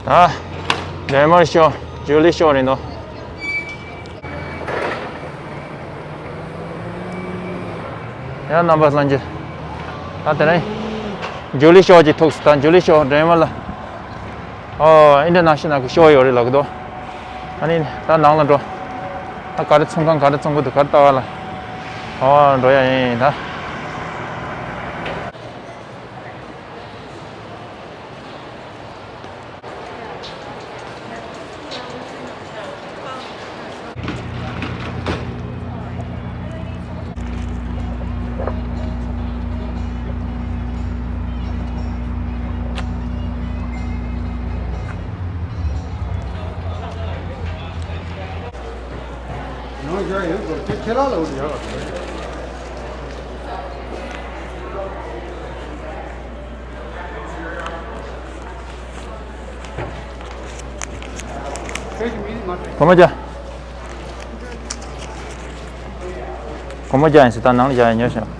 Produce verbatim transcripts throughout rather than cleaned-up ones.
ད་ཌེན་མར་ཤོ། ཇུ་ལི་ཤོ་རེད་འདུག་ཡ་རྣམ་པ་ལྷན་རྒྱས། ད་དེ་རིང་ཇུ་ལི་ཤོ་ཅིག་ཐུག་སོང་། ད་ཇུ་ལི་ཤོ་ཌེན་མར་ལ། ཨོ་ཨིན་ཊར་ནེ་ཤ་ནལ་གི་ཤོ་ཡོད་རེད་ལབ་ཀྱི་འདུག་ཨ་ནི་ད་ནང་ལ་འགྲོ། ད་ག་རེ་ཚོང་ཁང་ག་རེ་བཙོང་གི་འདུག་ག་རེ་ལྟ་བ་ལ། ཨོ་འགྲོ་ཡ་ཡིན་ད། སྒོར་མོ་བརྒྱ། སྒོར་མོ་བརྒྱ་ཡིན་ཟེར། ད་ནང་ལ་བཞག་ཡ་ཉོས་ཤག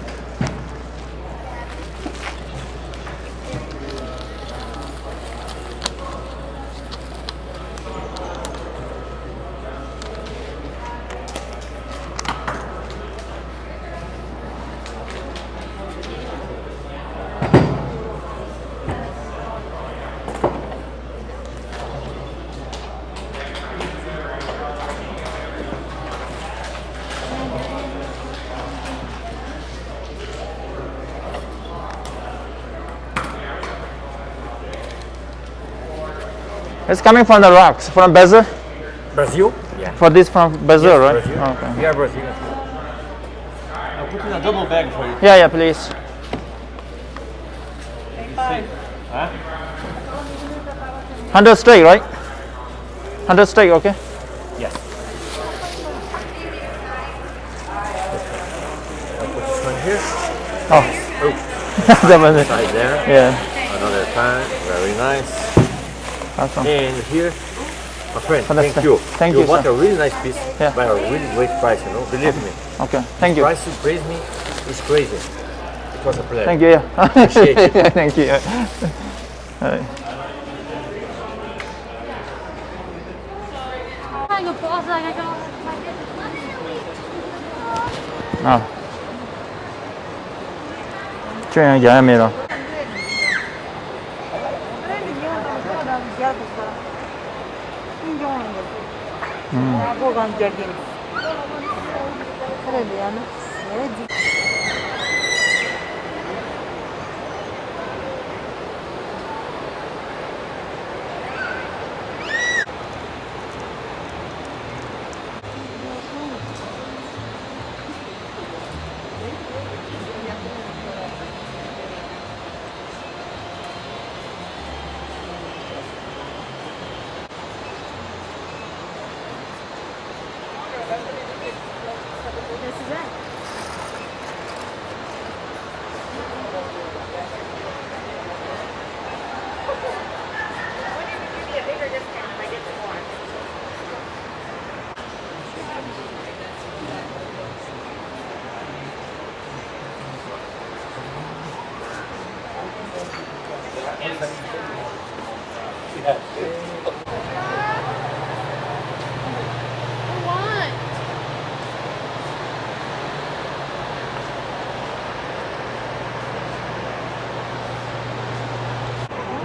It's coming from the rocks, from Brazil. Brazil? Yeah. For this from Brazil, yes, right? Brazil. Okay. We are Brazilian. I'll put in a double bag for you. Yeah, yeah, please. Huh? Hundred straight, right? Hundred straight, okay? Yes. I'll put this one here. Oh. Oh. That was it. Side there. Yeah. Another time. Very nice. Awesome. And here, my friend, thank you. Thank you, sir. You bought a really nice piece by a really great price, you know. Believe me. Okay. Thank you. Price you praise me is crazy. It was a pleasure. Thank you. Yeah. Appreciate it. Thank you. Yeah. All right. ཨ། ཁྱོད་ཡང་རྒྱག་ཡ་མེད་རོ། ཨུམ།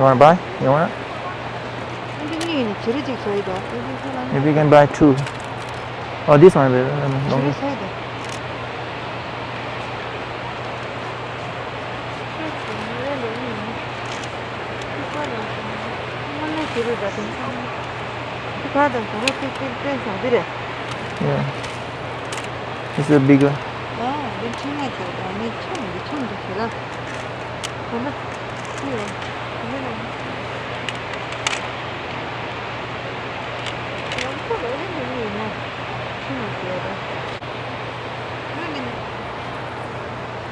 You wanna buy? You wanna? Maybe you can buy two. Oh, this one, baby. Let me, don't. Yeah. This is a bigger.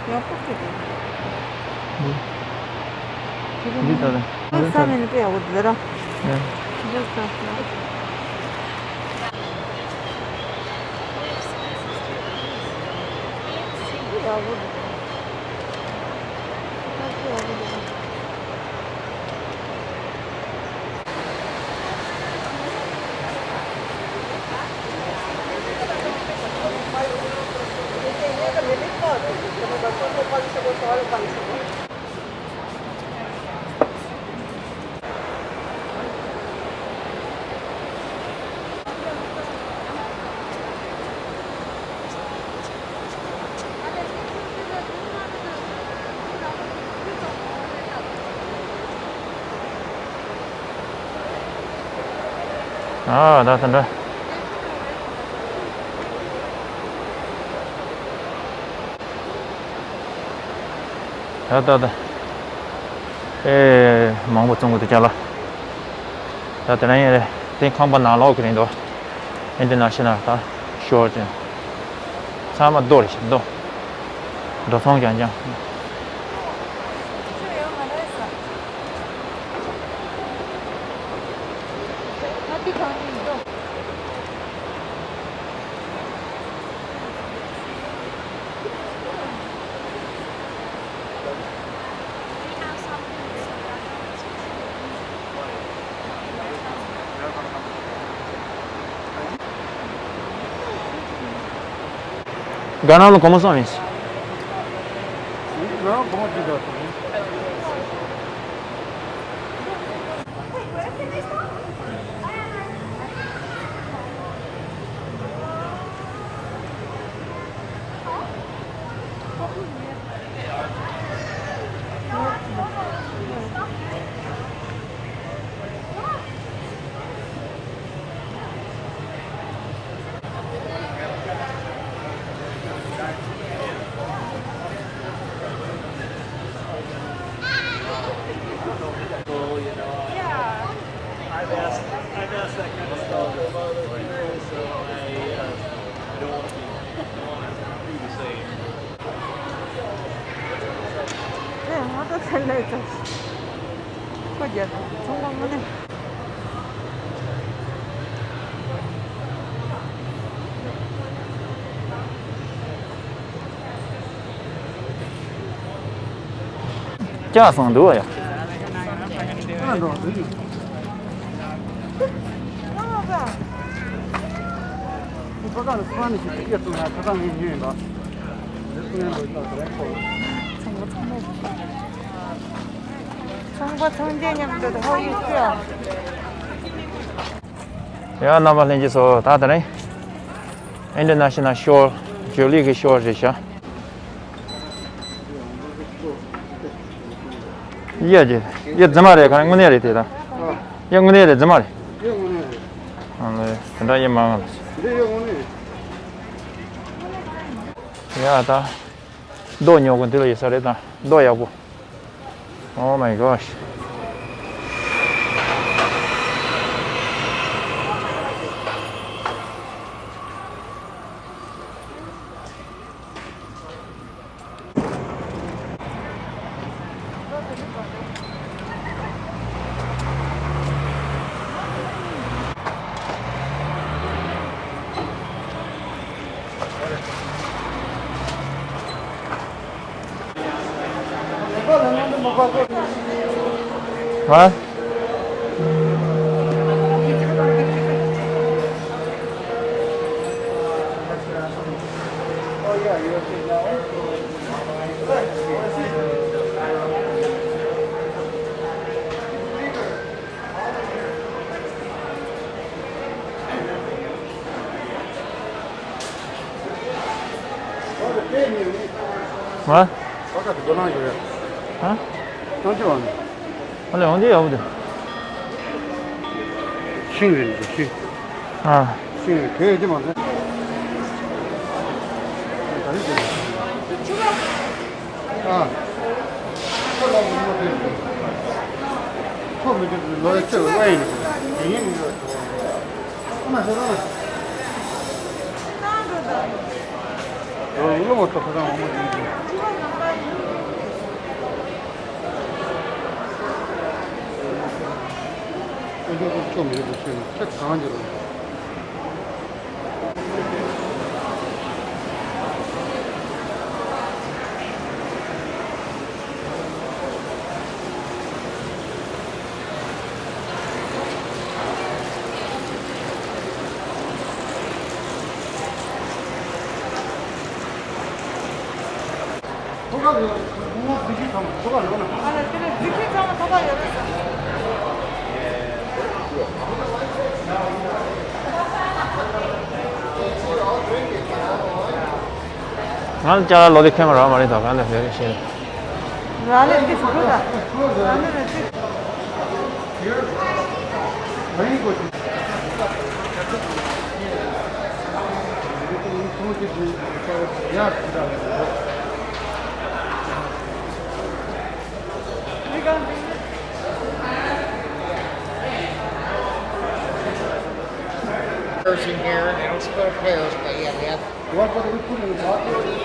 ཡག་པོ་ཞིག་རེད། འདི་ལྟ་རེད། ཨ། ས་མིན་དཔེ་ཡག་པོ་འདུག་ར། ཡ། འདི་ལྟ་རེད། དཔེ་ཡག་པོ་འདུག་དཔེ་ཡག་པོ་འདུག་ཨ་ད་ད་འདྲ། ད་ད་ད། ཨེ་མང་པོ་བཙོང་གི་འདུག་ཅག་ལ། ད་དེ་རིང་ཡིན་རེད། དེ་ཁང་པ་ནང་ལོག་གི་རེད་འདུག་ཨིན་ཊར་ནེ་ཤ་ནལ་ད་ཤོར་ཅན། ཚང་མ་རྡོ་རེད་ཤག་རྡོ། འགྲོ་སོང་རྐྱང་རྐྱང་། Ganado, ¿cómo son? I've asked, I've asked that kind of stuff, so I, uh, I don't want to be, I don't want to be the same. ཨེ་ང་ད་ཚེ་ལས་ཚོགས་ཁོ་རྒྱལ་ཚོང་པ་དངོས་གནས། ལྕགས་སོང་འདུག་ཡ། ཚོང་པ་ཚོང་རྒྱག་མཉམ་དུ་ཧོ་ཡུ་ཤུ། ཡ་རྣམ་པ་ལྷན་རྒྱས་ཚོ། ད་དེ་རིང་ཨིན་ཊར་ནེ་ཤ་ནལ་ཤོར། ཇོ་ལི་གི་ཤོར་རེད་ཤག་ཡ་ཇེ་ཡ་རྫི་མ་རེད། ག་རེ་དངོས་གནས་རེད་དེ་ད། ཡ་དངོས་གནས་རེད། རྫི་མ་རེད། ཨ་ལེ་དེ་འདྲ་ཡིན་མ་ང་ལ། ཡ་ད། རྡོ་ཉོ་གི་འདི་ལ་ཡོད་ས་རེད་ད། རྡོ་ཡག་པོ། Oh my gosh. ཧ། ཧ། ཧ། ཨ་ལེ་འོང་དེ་ཡག་པོ་འདུག་ཤིང་རེད་འདུག་ཤིང་། ཨ། ཤིང་རེད་དེ་ཡོད་ཀྱི་མ་རེད། ཨ། ཁོ་མི་འདུག་ལོ་ཡ་ཆེ་བ་ཡིན་ནོ། དེ་ཡིན་ནི་རེད། ཨ་མ་ཟེར་རོགས། ལོ་ལོ་མ་ཐོབ་ཁ་སང་འོང་མ་ཡིན་གྱི། ཨ་ཅོ་ཁོ་ཆོ་མི་རེད་པ་ཆོས་ནི་ཁྱེད་གང་གི་རེད། ང་ལ་ཅ་ལག་ལོ་དེ་ཁྱོད་མ་རག་མ་རེད་ད། གང་ལ་ཟེར་ཤེས། ར་ལེ་དེ་ཟུག་རུ་ད། ར་ལེ་ར་ཅིག Person here, they don't spell prayers, but yeah, they have. What, what do we put in the water?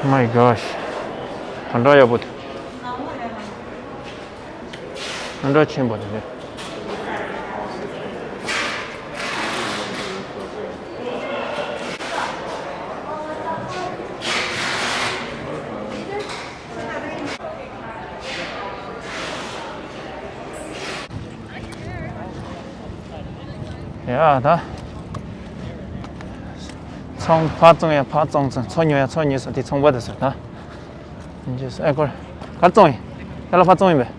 Oh my gosh. ག་འདྲ་ཡག་པོ་འདུག་ག་འདྲ་ཆེན་པོ་འདུག་ཡ་ད། ཚོང་ཕར་བཙོང་ཡ་ཕར་བཙོང་ཚོང་ཚོང་ཉོ་ཡ་ཚོང་ཉོས་སོང་དེ་ཚོང་པ་དེ་ཚོ་ད། ཨེ་སྐོར། གར་བཙོང་ཡིན། ཅ་ལག་ཕར་བཙོང་ཡིན་པས།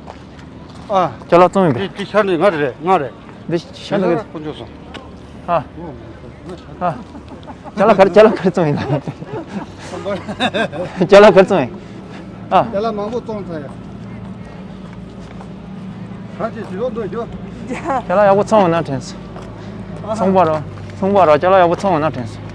ཨ། ཅ་ལག་བཙོང་ཡིན་པས། དེ་དེ་ཤར་ནས་ང་རེད་ང་རེད། འདི་ཤར་ནས་ཁོ་འཇོག་སོང་། ཨ། ཨ། ཅ་ལག་གར་ཅ་ལག་གར་བཙོང་ཡིན་ད། ཅ་ལག་གར་བཙོང་ཡིན། ཨ། ཅ་ལག་མང་པོ་བཙོང་ཚར་ཡ། ག་ཅི་ཞིག་ལོག་འདུག་རྒྱུ། ཅ་ལག་ཡག་པོ་བཙོང་ཡོད་ན་དྲན་སོང་། ཚོང་པ་རོ། ཚོང་པ་རོ་ཅ་ལག་ཡག་པོ་བཙོང་ཡོད་ན་དྲན་སོང་།